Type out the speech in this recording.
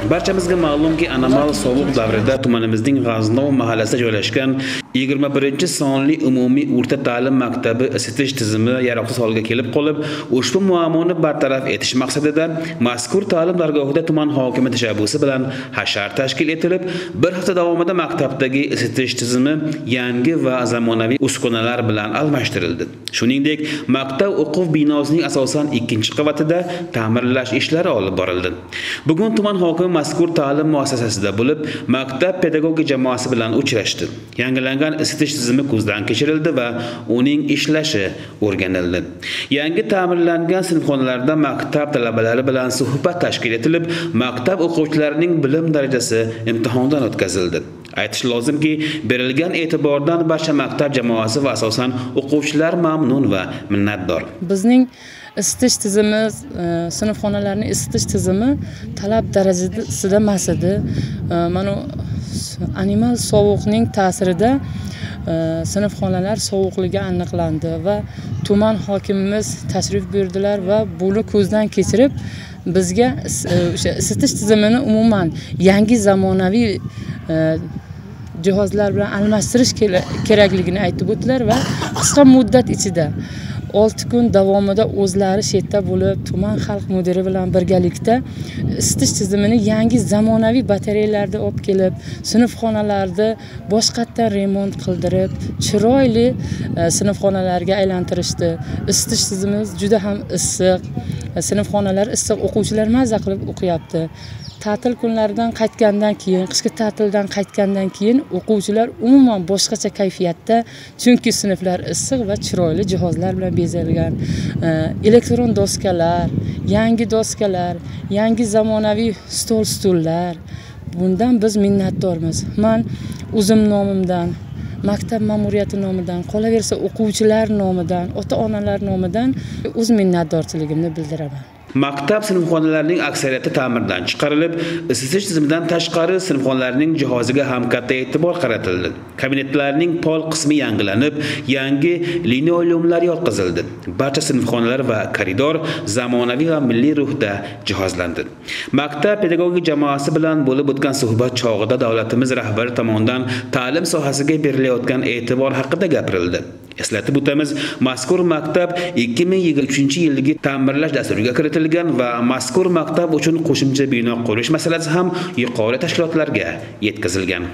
Barchamizga ma'lumki, anomal sovuq davrida tumanimizning G'aznov mahallasida joylashgan 21-sonli umumiy o'rta ta'lim maktabi isitish tizimi yaroqsiz holga kelib qolib, ushbu muammoni bartaraf etish maqsadida mazkur ta'lim dargohida tuman hokimi tashabbusi bilan hashar tashkil etilib, bir hafta davomida maktabdagi isitish tizimi yangi va zamonaviy uskunalar bilan almashtirildi. Shuningdek, maktab o'quv binosining asosan 2-qavatida ta'mirlash ishlari olib borildi. Bugun tuman hokimi mazkur ta'lim muassasasida bo'lib, maktab pedagogik jamoasi bilan uchrashdi. Yangilangan isitish tizimi ko'zdan kechirildi va uning ishlashi o'rganildi. Yangi ta'mirlangan sinfxonalarda maktab talabalari bilan suhbat tashkil etilib, maktab o'quvchilarining bilim darajasi imtihondan o'tkazildi. Aytish lozimki, berilgan e'tibordan barcha maktab jamoasi va asosan o'quvchilar mamnun va minnatdor. Bizning isitish tizimimiz, sinfxonalarning isitish tizimi talab darajasida emas edi. Mana animal sovuqning ta'sirida sinfxonalar sovuqligi aniqlandi va tuman hokimimiz tashrif buyurdilar va buni ko'zdan kechirib bizga o'sha isitish tizimini umuman yangi zamonaviy jihozlar bilan almashtirish kerakligini aytib o'tdilar va qisqa muddat ichida 6 kun davomida o'zlari shetda bo'lib, tuman xalq mudiri bilan birgalikda isitish tizimini yangi zamonaviy batareyalarda olib kelib, sinfxonalarni boshqatdan remont qildirib, chiroyli sinfxonalarga aylantirishdi. Isitish tizimimiz juda ham issiq, sinfxonalar issiq, o'quvchilar mazza qilib o'qiyapti. Ta'til kunlaridan qaytgandan keyin, qishki ta'tildan qaytgandan keyin o'quvchilar umuman boshqacha kayfiyatda, chunki sinflar issiq va chiroyli jihozlar bilan bezalgan. Elektron doskalar, yangi doskalar, yangi zamonaviy stol stullar. Bundan biz minnatdormiz. Men o'zim nomimdan, maktab ma'muriyati nomidan, qolaversa o'quvchilar nomidan, ota-onalar nomidan o'z minnatdorchiligimni bildiraman. Maktab sinfxonalarining aksariyati ta'mirdan chiqarilib, isitish tizimidan tashqari sinfxonalarning jihoziga ham katta e'tibor qaratildi. Kabinetlarning pol qismi yangilanib, yangi linoleumlar yotqizildi. Barcha sinfxonalar va koridor zamonaviy va milliy ruhda jihozlandi. Maktab pedagogik jamoasi bilan bo'lib o'tgan suhbat chog'ida davlatimiz rahbari tomonidan ta'lim sohasiga berilayotgan e'tibor haqida gapirildi. Eslatib o'tamiz, mazkur maktab 2023-yilgi ta'mirlash dasturiga kiritilgan va mazkur maktab uchun qo'shimcha bino qurish masalasi ham yuqori tashkilotlarga yetkazilgan.